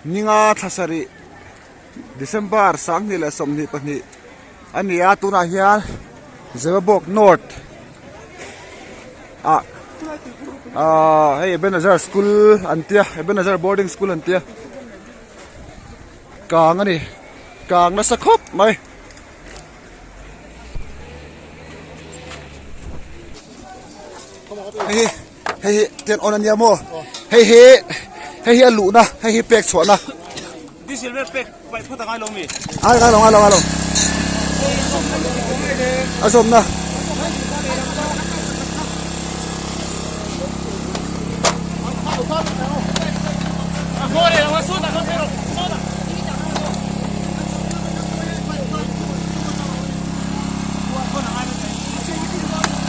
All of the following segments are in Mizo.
Ninga thla sarih December 2022 a ni a tunah hian Zemabawk North ah ahh hei Ebenezer school an tia Ebenezer boarding school an tia kang a ni kang nasa khawp mai. Hei hi hei hi ten on a nia maw hei hi hei hi a luhna hei hi pek chhuahna diesel vel pek paih phawt a ngai lo mi ai ngai lo ngai lo ngai lo a zawmna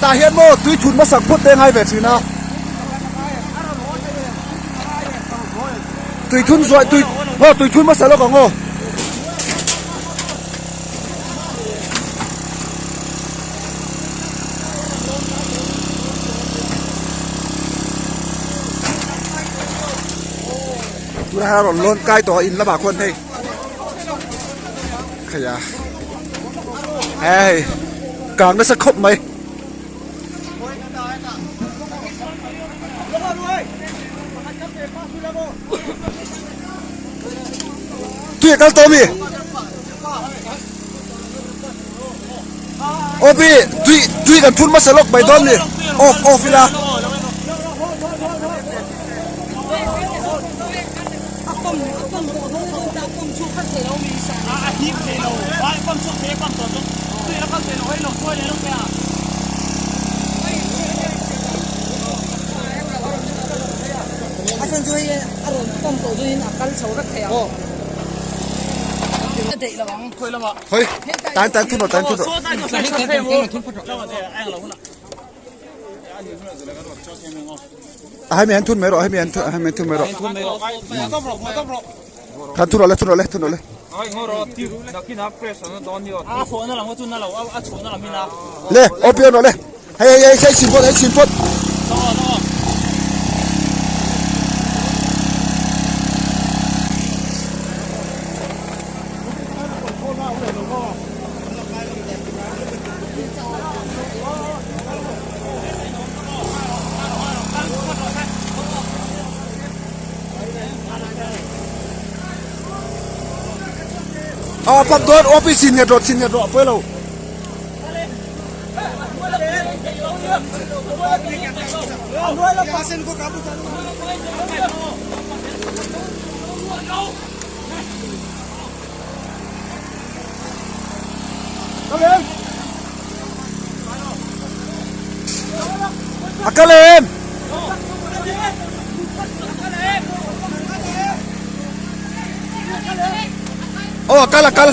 Tah hian maw tui thut hmasak phawt te a ngai ve thin a tui thun zuai tui maw tui thun hmasa lawk ang aw. Tunah hian a rawn lawn kai tawh a in lamah khuan hei khaia hei kang nasa khawp mai. Tui a kal tawh ami? Aw pi tui tui kan phun hmasa lawk mai dawn ni off off ila. Hoi tan tan thun rawh tan thun rawh. A hemi an thun mai rawh a hemi an thun a hemi an thun mai rawh. Khan thun rawh le thun rawh le thun rawh le. Le open rawh le. Hei hei hei hei chhin phawt hei chhin phawt. A pump dawn off i chin nget rawh chin nget rawh a pawi lo. A kal em? Aw a kal a kal.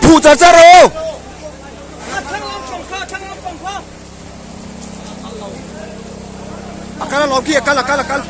Phu char char rawh. A kal alawm khi a kal a kal a kal.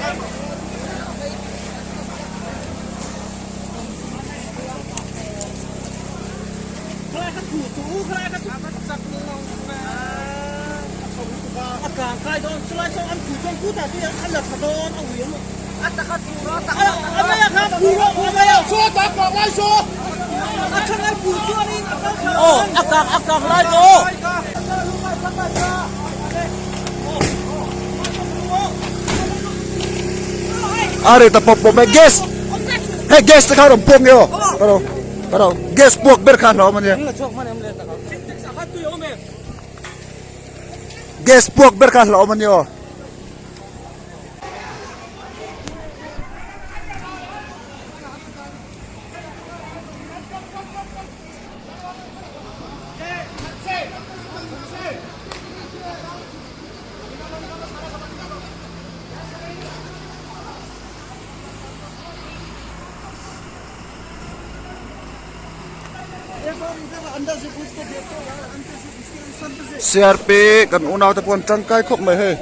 A reh ta pawp pawp mai gas hei gas te kha rawn puak nge aw ka ka ro gas puak ber kha a hlauhawm ania gas puak ber kha a hlauhawm ania aw. CRP kan unau te pawh an tangkai khawp mai hei.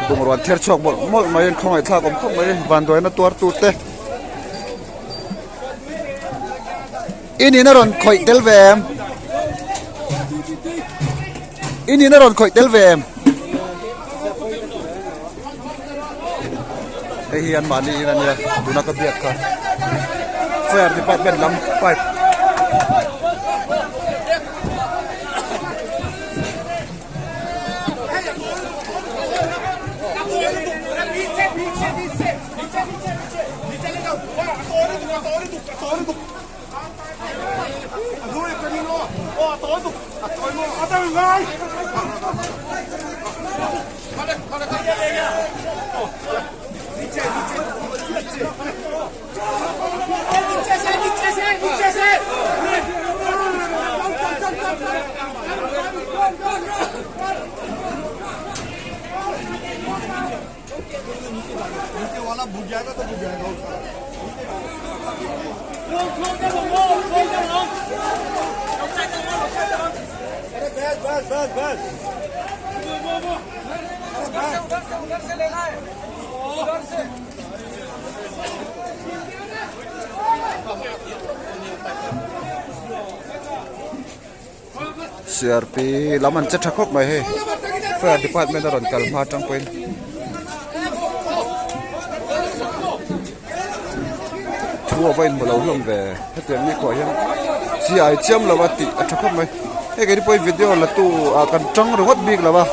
Bungrua an ther chhuak mawlh mawlh mai an khawngaih thlak awm khawp mai vanduaina tuar tu te in in a rawn khawih tel ve em in in a rawn khawih tel ve em hei hi anmahni in a nia tuna ka biak kha fire department lam pipe. CRP lam an che tha khawp mai hei fire department a rawn kal hma atang pawhin thu a va inhmu lo hlawm ve hetiang ni kawh hian chi ai chiam lo a tih a tha khawp mai hei keini pawhin video la tu ah kan tang ringawt bik lo a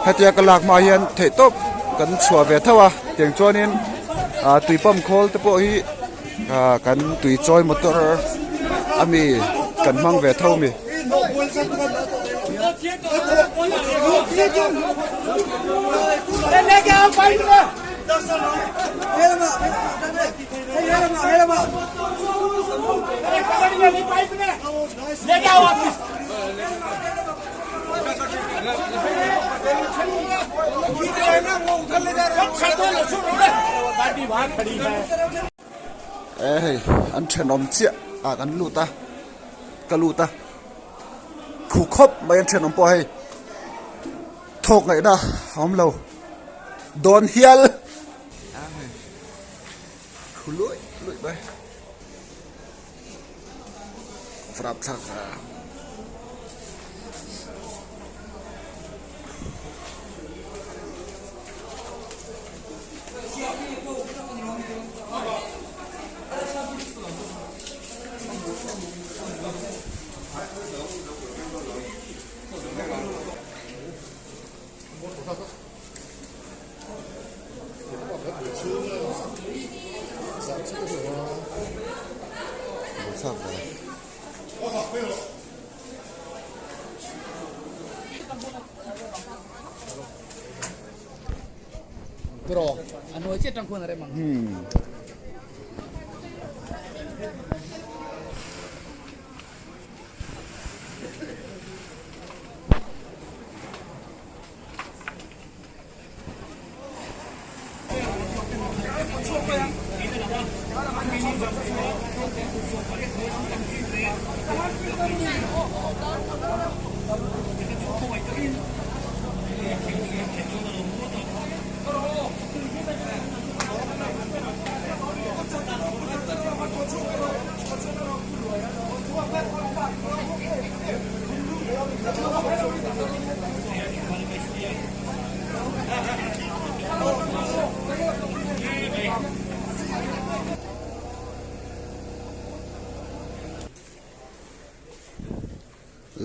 hetia ka lak hma hian theih tawp kan chhuah ve tho a tiang chuanin ah tui pump khawl te pawh hi ah kan tui chawi motor ami kan hmang ve tho a mi. E hei an thenawm chiah ah kan lut a ka lut a khu khawp mai an thenawm pawh hei thawk ngaihna a awm lo dawn hial khu luih luih mai.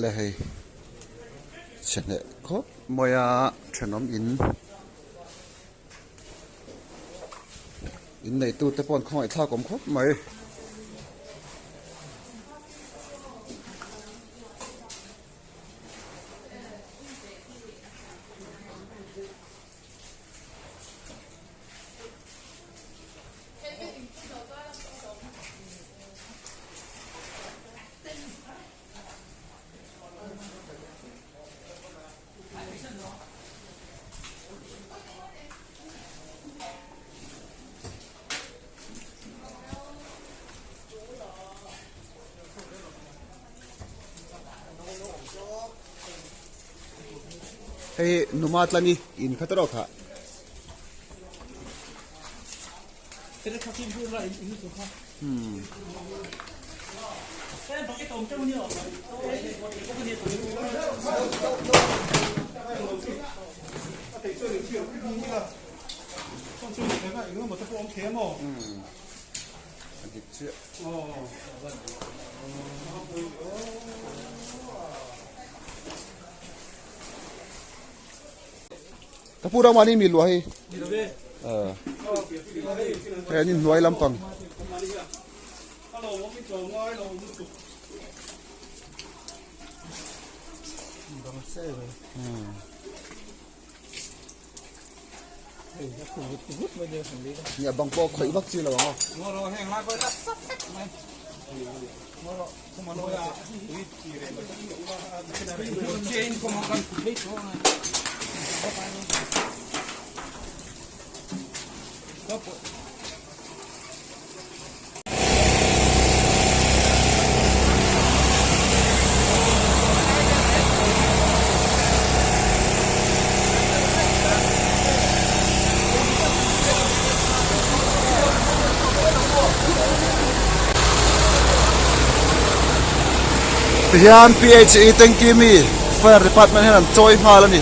Le hei chhe hneh khawp mai a thenawm in in neitu te pawh an khawngaih thlak awm khawp mai. Hei hi Numa Tlani in kha tawrh kha. A dik chiah. Ka pu ram ani mi luah hi. Hei an inhnuai lampang. Nia bang pawh khawih vak chi lo ang aw. Tihian PHE tanky mi fire department hian an chawi nghal a ni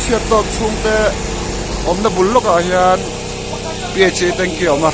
chhiat tawk chhungte awmna bul lawkah hian PHE tanky a awm a.